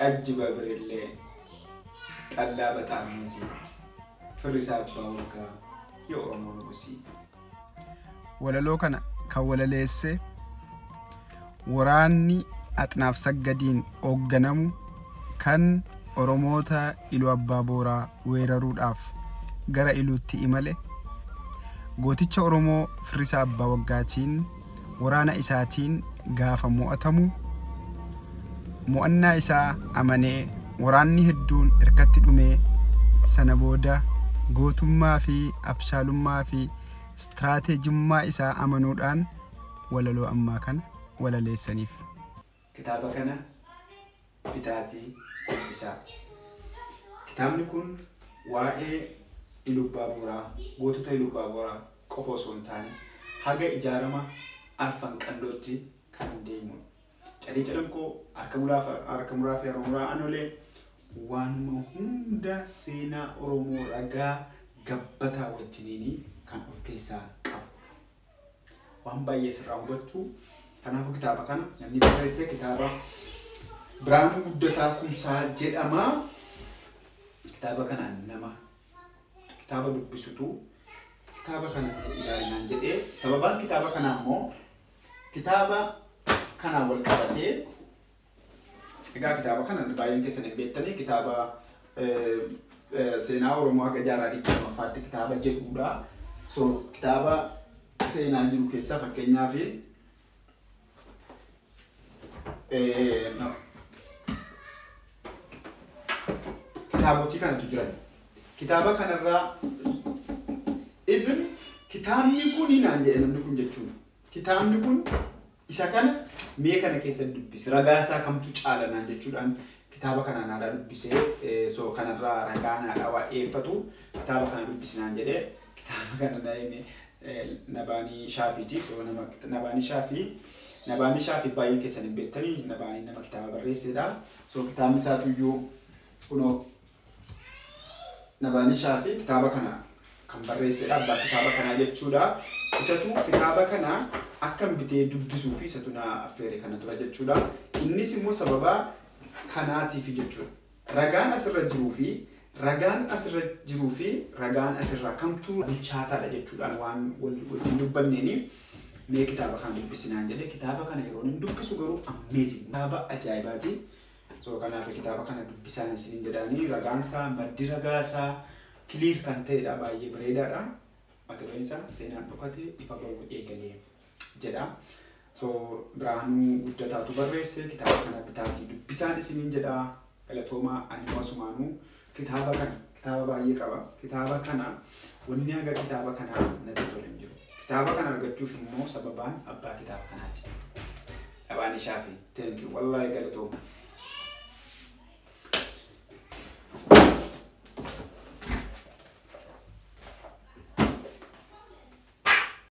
ጠጅ በብርሌ ጠላ በጠርሙስ Firrisaa Abbaa Waggaa የኦሮሞ ንጉሥ. Walaloo kana kan walaleesse waraanni Axnaaf Saggadiin hoogganamu kan Oromoota Iluu Abbaa Booraa weeraruudhaaf gara Iluutti imale gooticha Oromoo Firrisaa Abbaa Waggaatiin waraana isaatiin gaafa mo'atamu mo'annaa isaa amanee waraanni hedduun irkatti dhumee sana booda gootummaa fi abshaalummaa fi istiraateejummaa isaa amanuudhaan walaloo ammaa kana walaleessaniif. Kitaaba kana bitaatii dubbisaa. Kitaabni kun waa'ee Iluu Abbaa Booraa, gootota Iluu Abbaa Booraa qofa osoo hin taane haga ijaarama Arfan Qallootti kan deemudha. Calii Calanqoo, harka muraa fi harma muraa Anolee waanuma hunda seenaa Oromoo ragaa gabbataa wajjiniin kan of keessaa qabu. Waan baay'ee sirraa hubattu. Kanaafuu kitaaba kana namni barreesse kitaaba Birhaanuu Guddataa Kumsaa jedhama. Kitaaba kana nama kitaaba dubbisutu kitaaba kana ilaalinaan jedhee sababaan kitaaba kanaa immoo kitaaba kanaan wal qabatee egaa kitaaba kana baay'een keessan hin beektanii kitaaba seenaa Oromoo haga jaarraa 20ffaatti kitaaba jedhudha. So kitaaba seenaa jiru keessaa fakkeenyaaf kitaabotii kanatu jiran. Kitaaba kanarraa even kitaabni kun naan jedhe namni kun jechuudha. Kitaabni kun isa kana mee kana keessa dubbisi ragaa isaa kamtu caala naan jechuudhaan kitaaba kana naadhaa dubbisee so kanarraa ragaa naadhaa waa dhiyeeffatu kitaaba kana dubbisi naan jedhee kitaaba kana na hime Nabaanii Shaafiiti. So Nabaanii Shaafii Nabaanii Shaafii baay'een keessan hin beektanii Nabaanii nama kitaaba barreessedha. So kitaabni isaatu iyyuu kunoo Nabaanii Shaafii kitaaba kana kan barreessedha. Abbaa kitaaba kanaa jechuudha. Isatu kitaaba kana akkam bitee dubbisuu fi isatu na affeere kana tura jechuudha. Innis immoo sababa kanaatiif jechuudha. Ragaan asirra jiruu fi ragaan asirra jiruu fi ragaan asirra kamtu bilchaataadha jechuudhaan waan wajjin dubbanneeni mee kitaaba kana dubbisinaan jedhe kitaaba kana yeroo inni dubbisu garuu amazing kitaaba ajaa'ibaati. So kanaaf kitaaba kana dubbisaan isiniin jedhanii ragaan isaa maddi ragaa isaa clear kan ta'edha baay'ee bareedaadha. Mata dureen isaa seenaan dhokate ifa ba'uu eegalee jedha. So Birhaanuu Guddataatu barreesse kitaaba kana bitaatii dubbisaan isiniin jedha. Galatoomaa ani asumaanuu kitaaba kana kitaaba baay'ee qaba. Kitaaba kana wanni haga kitaaba kanaa natti tole hin jiru. Kitaaba kana argachuuf immoo sababaan abbaa kitaaba kanaati. Nabaanii Shaafii. Thank you. Wallaahi galatooma.